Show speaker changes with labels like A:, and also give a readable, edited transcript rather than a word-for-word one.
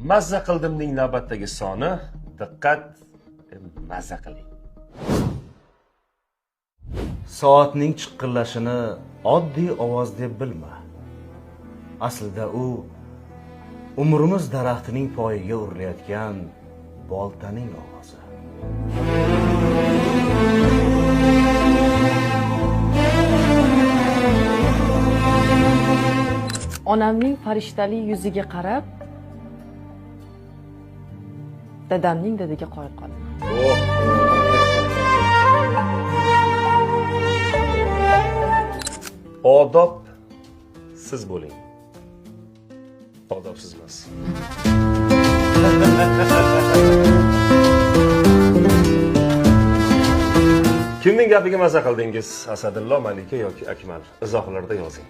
A: Mazza qildimning navbatdagi soni. Diqqat, mazza qiling.
B: Soatning chiqillashini oddiy ovoz deb bilma. Aslida u umrimiz daraxtining poyiga urilayotgan boltaning ovozi.
C: Onamning farishtali yuziga qarab, dadamning didiga qoyil qoldim.
A: Odob siz bo'ling. Odobsiz emas. Kimning gapiga maza qildingiz? Asadillo, Malika yoki Akmal? Izohlarda yozing.